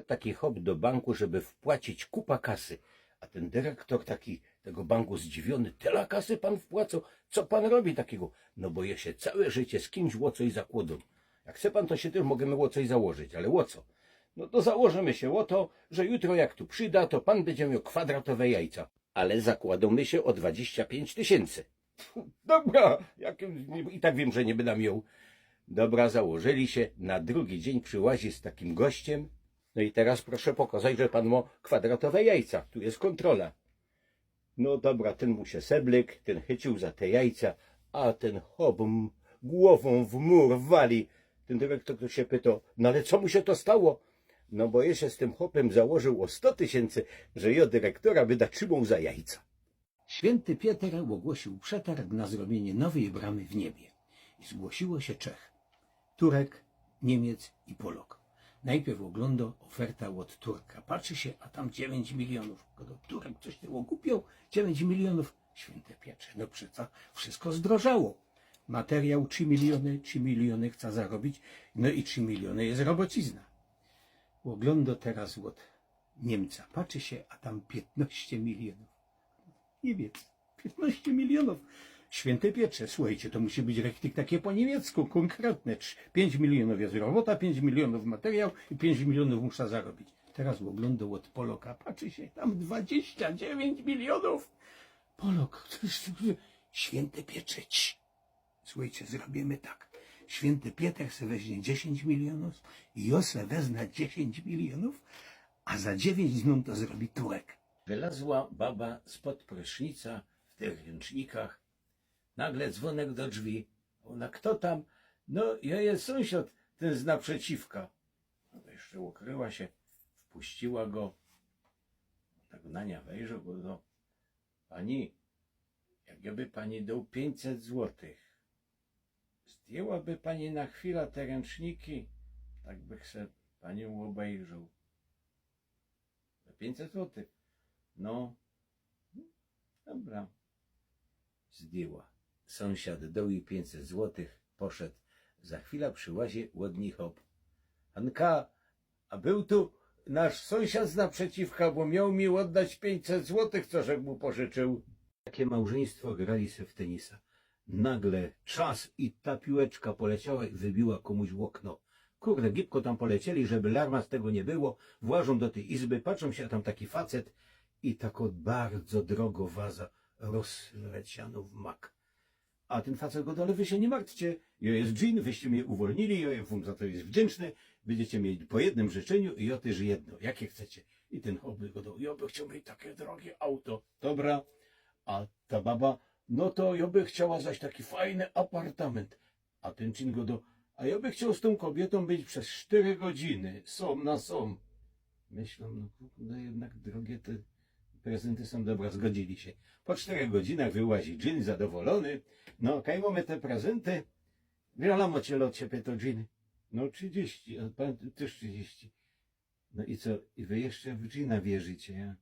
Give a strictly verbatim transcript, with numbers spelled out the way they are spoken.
Taki chop do banku, żeby wpłacić kupa kasy. A tyn dyrektor taki tego banku zdziwiōny: „Tela kasy pan wpłaco? Co pan robi takigo?” „No bo jo sie cołke życie z kimś ô coś zakłodōm. Jak chce pan, to sie tyż możymy ô coś założyć, ale ô co?” „No to założymy sie ô to, że jutro jak tu przida, to pan bydzie mioł kwadratowe jajca.” „Ale zakłodōmy sie ô dwadziścia piyńć tysiyncy.” „Dobra, jak i tak wiym, że niy byda mioł.” Dobra, założyli sie. Na drugi dziyń przyłazi z takim gościym. „No i teroz proszã pokŏzać, że pan mŏ kwadratowe jajca. Tu je kōntrola.” No dobra, tyn mu sie seblyk, tyn chyciōł za te jajca, a tyn chop m- głowōm w mur wali. Tyn dyrektor to sie pytŏ: „No ale co mu sie to stało?” „No bo jo sie z tym chopym założył ô sto tysiyncy, że jo dyrektora byda trzimoł za jajca.” Świynty Piytr ôgłosiōł przetarg na zrobiynie nowyj brōmy w niebie. I zgłosiło sie trzech: Turek, Niymiec i Polok. Nojprzōd ôglōndŏ oferta ôd Turka. Patrzi sie, a tam dziewiyńć milionōw. Gŏdŏ: „Turek, coś ty ôgupioł? Dziewiyńć milionōw?” „Świynty Piytrze, no przeca wszysko zdrożało. Materiał trzi miliōny, trzi miliōny chca zarobić, no i trzi miliōny je robocizna.” Ôglōndŏ teroz ôd Niymca. Patrzi sie, a tam piytnŏście milionōw. Niymiec. Piytnŏście milionōw. „Świynty Piytrze, słuchejcie, to musi być richtig takie po niymiecku, kōnkretne. Trz- piyńć milionōw je robota, piyńć milionōw materiał i piyńć milionōw musza zarobić.” Teroz ôglōndŏ ôd Poloka. Patrzi sie, tam dwadziścia dziewiyńć milionōw. Polok: „Świynty Piytrze, cii. Słuchejcie, zrobiymy tak. Świynty Piytr se weźnie dziesiyńć milionōw, jo se weznã dziesiyńć milionōw, a za dziewiyńć nōm to zrobi Turek.” Wylazła baba spod prysznica w tych ryncznikach. Nagle dzwonek do drzwi. Ôna: „Kto tam?” „No, jo je sōmsiŏd, tyn z naprzeciwka.” No to jeszcze ukryła sie, wpuściła go. Tak na niã wejrzoł, gŏdŏ: „Pani, jak jo by pani doł piyńćset złotych, zdjyłaby pani na chwila te rynczniki, tak bych se paniōm ôbejrzoł.” „Za piyńćset złotych?” „No.” „Dobra.” Zdjyła. Sōmsiŏd doł jij piyńćset złotych, poszoł. Za chwila przyłazi ôd nij chop. „Anka, a bōł tu nasz sōmsiŏd z naprzeciwka, bo mioł mi ôddać piyńćset złotych, co żech mu pożyczył.” Takie małżyństwo grali se w tenisa. Nagle czas i ta piłeczka poleciała i wybiła kōmuś ôkno. Kurde, gibko tam polecieli, żeby larma z tego niy było. Włażōm do tyj izby, patrzōm sie, a tam taki facet i takŏ bardzo drogŏ waza rozlecianŏ w mak. A tyn facet gŏdŏ: „Ale wy sie niy martwcie, jo je dżin, wyście mie uwolnili, jo je wōm za to je wdziynczny, bydziecie mieli po jednym życzyniu i jo tyż jedno, jakie chcecie?” I tyn chop gŏdŏ: „Jo by chcioł mieć takie drogie auto.” „Dobra.” A ta baba: „No to jo by chciała zaś taki fajny apartament.” A tyn dżin gŏdŏ: „A jo by chcioł z tōm kobiytōm być bez sztyry godziny, sōm na sōm.” Myślōm: „No kurde, jednak drogie te prezynty sōm.” Dobra, zgodzili sie. Po sztyrech godzinach wyłazi dżin zadowolōny. „No, kaj mōmy te prezynty?” „Wiela mŏcie lot?” sie pytŏ dżin. „No, trzidziści, a pan tyż trzidziści.” „No i co, i wy jeszcze w dżina wierzycie, ja?”